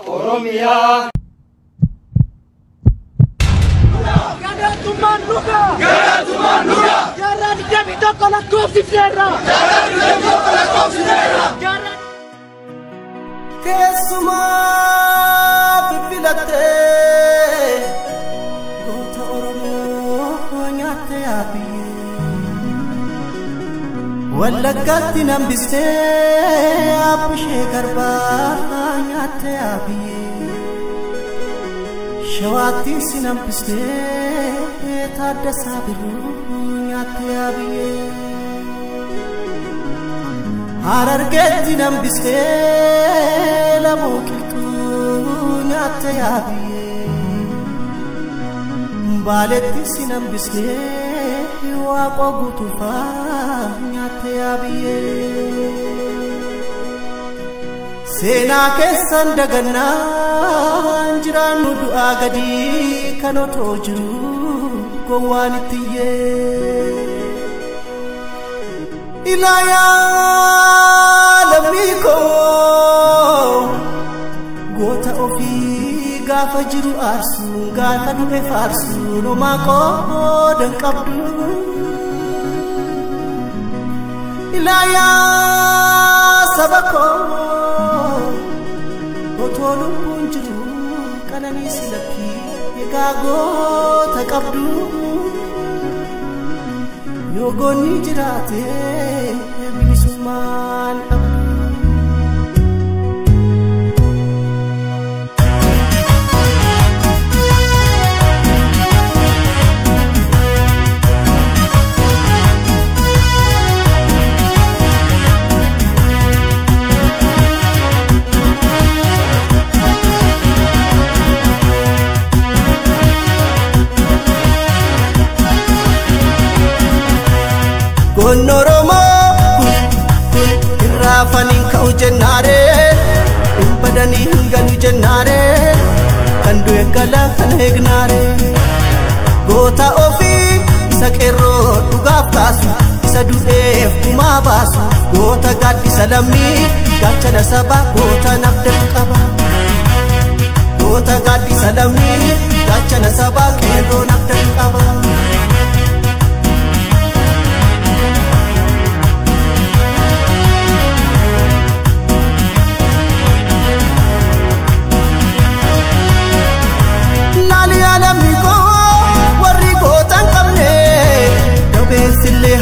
Oromiyaa. Gaarrattummaan dhuga! Gaarrattummaan dhuga! Jaarraa 21 lakkoofsifneerra! Jaarraa 21 lakkoofsifneerra! Keessumaa fiffilattee goota Oromoo nyaatte yaabiyyee Wallaggaatti nambistee abbishee garbaa nyaatte yaabiyyee Shawaatti si nambistee Taaddasaa Birruu nyaatte yaabiyyee Harargeetti nambistee lamoo qilxuu nyaatte yaabiyyee Baaletti si nambistee Waaqoo guutuufaa nyaatte yaabiyyee Seenaa keessan dagannaan jiraannu du'aa gadii kan otoo jiru gowwaan itti iyyee. Ilaayaa lammii koo goota ofii gaafa jiru aarsuun gaafa du'e faarsuun homaa qoodan qabdu. Ilaayaa saba koo otoo lubbuun jiru qananiisi lakkii egaa goota qabdu. Yoo goonni jiraate bilisummaan dhabdu. Goonni Oromoo kun irraafaniin ka'u jennaaree hin badanii hin galu jennaaree kan du'e gala kan eegnaaree goota ofii isa qeerroo dhugaaf kaasu isa du'eef gumaa baasu goota gaaddisa lammii gaachana sabaa goota nafdan qaba goota gaaddisa lammii gaachana sabaa qeerroo nafdan qaba.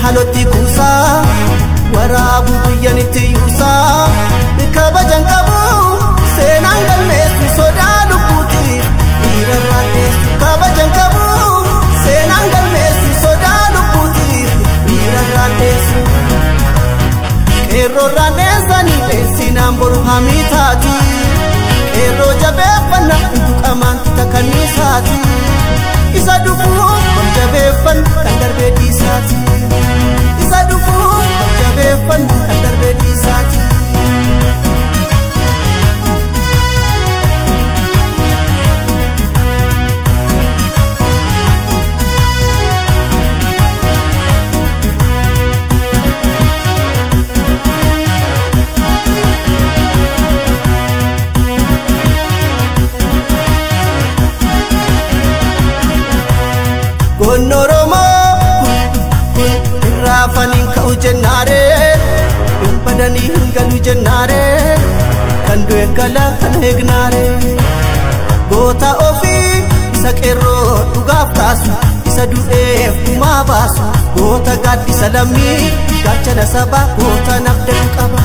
Halotti kuusaa waraabuu biyyanitti yuusaa kabajan qabu seenaan galmeessu sodaa lubbuuti dhiirarraa dheessu kabajan qabu seenaan galmeessu sodaa lubbuuti dhiirarraa dheessu qeerroorraa dheessanii dheessinaan boru hamii taati qeerroo jabeeffannaa intuqamaan tuta kanniisaati isa dhufuuf ol jabeeffan kan darbee dhiisaati. Isa dhufuuf ol jabeeffan kan darbee dhiisaati. Goonni Oromoo kun irraafaniin ka'u jennaaree hin badanii hin galu jennaaree kan du'e gala kan eegnaaree goota ofii isa qeerroo dhugaaf kaasu isa du'eef gumaa baasu goota gaaddisa lammii gaachana sabaa goota nafdan qaba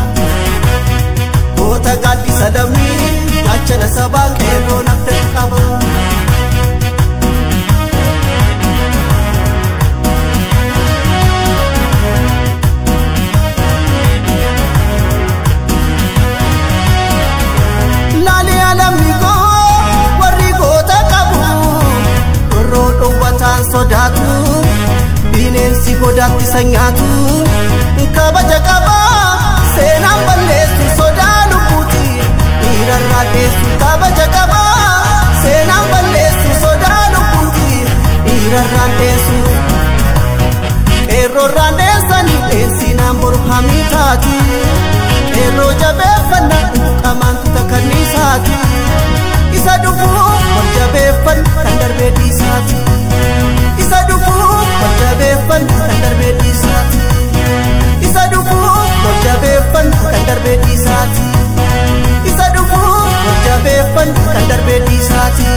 goota gaaddisa lammii gaachana sabaa qeerroo nafdan qaba. Sodaatu bineensi godaatti isa nyaatu kabaja qaba seenaan balleessu sodaa lubbuuti dhiirarraa dheessu kabaja qaba seenaan balleessu sodaa lubbuuti dhiirarraa dheessu qeerroorraa dheessanii dheessinaan boru hamii taati qeerroo jabeeffannaa intuqamaan tuta kanniisaati. Dhufu wal jabeeffan kan darbee dhiisaati. Isa dhufu wal jabeeffan kan darbee dhiisaati. Isa dhufu wal jabeeffan kan darbee dhiisaati. Isa dhufu wal jabeeffan kan darbee dhiisaati.